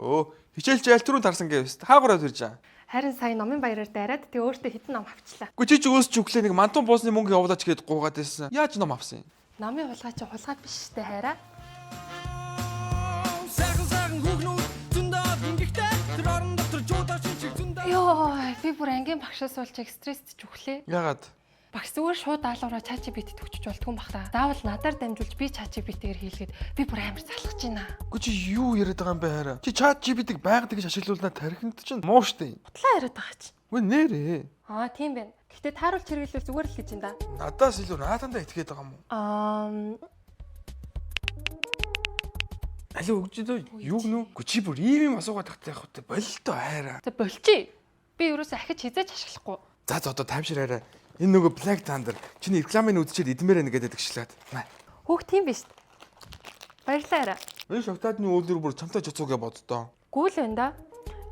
Өө, хичээл чи аль түрүүн тарсан гэвс. Хаагураад ирж байгаа. Харин сая номын баяраар дайраад тэг өөртөө хитэн ном авчлаа. Үгүй, чи ч өөс ч өглөө нэг мантун буусны мөнгө явуулаач гээд гуугаад байсан. Яаж ном авсан юм? Номын хулгай чи хулгай биш штэ, хайраа. Сайхан сайхан хүүхнүүд зөндөө гингэгтэй тэр орон дотор жуудаа шинжиг зөндөө. Йоо, би бүр ангийн багшаас болж яг стрессд чүхлээ. Ягаад? Багш зүгээр шууд даалгавраа ChatGPT-д өгчөж болдгүй юм бах та. Заавал надаар дамжуулж би ChatGPT-гээр хийлгээд би бүр амар залхаж байна. Үгүй, чи юу яриад байгаа юм бэ, хайраа? Чи ChatGPT-г байнга тэгж ашиглуулнаа, тархинд чинь муу штэ. Хутлаа яриад байгаа чи. Үгүй, нэрээ. Аа, тийм байна. Гэхдээ тааруулж хэрэглүүл зүгээр л гэж юм да. Надаас илүү наатандаа итгээд байгаа юм уу? Аа. Алин өгч дөө юу гэнэ? Үгүй, чи бүр ийм юм асуугаад тахтай явах хөтэй бололтой, хайраа. За, болчих. Би ерөөсөө ахиж хизээж ашиглахгүй. За, одоо таймшир, хайраа. Энэ нөгөө Black Thunder чиний рекламыг үзчихэд идмээр байна гэдэг шлаад. Хөөх, тийм биш. Баярлалаа, хайраа. Энэ шоколадны үүлгэр бүр чамтай чоцоо гэж боддоо. Гүйл байна да.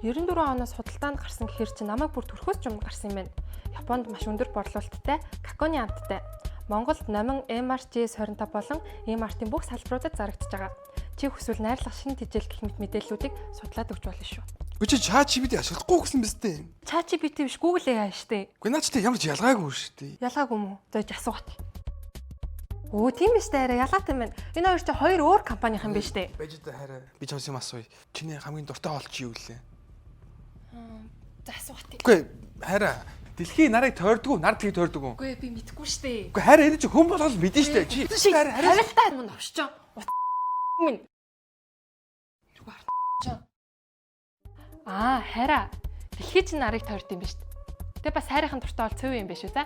94 оноос худалдаанд гарсан гэхэр чи намайг бүр төрхөөс ч өмнө гарсан юм байна. Японд маш өндөр борлуулалттай какаоны амттай. Монголд номин MRJS 25 болон MRT-ийн бүх салбаруудад зарагдаж байгаа. Чи хүсвэл найрлах шинэ тэжээл гэх мэт мэдээллүүдийг судлаад өгч болно шүү. Үгүй, чи ChatGPT ашиглахгүй гэсэн биз дээ. ChatGPT биш, Google AI штэ. Үгүй, наа чи ямар ч ялгаагүй шүү дээ. Ялгаагүй юм уу? За, асуугаад. Өө, тийм биш дээ, арай ялгаатай юм байна. Энэ хоёр чи хоёр өөр компанийн юм биш дээ. Байж та, хайраа. Би чамс юм асууя. Чиний хамгийн дуртай хоол чи юу лээ? За, асуугаад. Үгүй, хайраа. Дэлхийн нарыг тойрдгоо, нар тгийг тойрдгоо. Үгүй, би мэдэхгүй штэ. Үгүй, хайраа, энэ чи хүн болгол мэдэн штэ. Чи хайраа, хайраа. Харилтаа юм новшчоо. Минь. Аа, хайраа. Дэлхий чинь нарыг тойрд юм биш үү? Тэгээ бас хайрынхан дуртай бол цөв юм биш үү, за?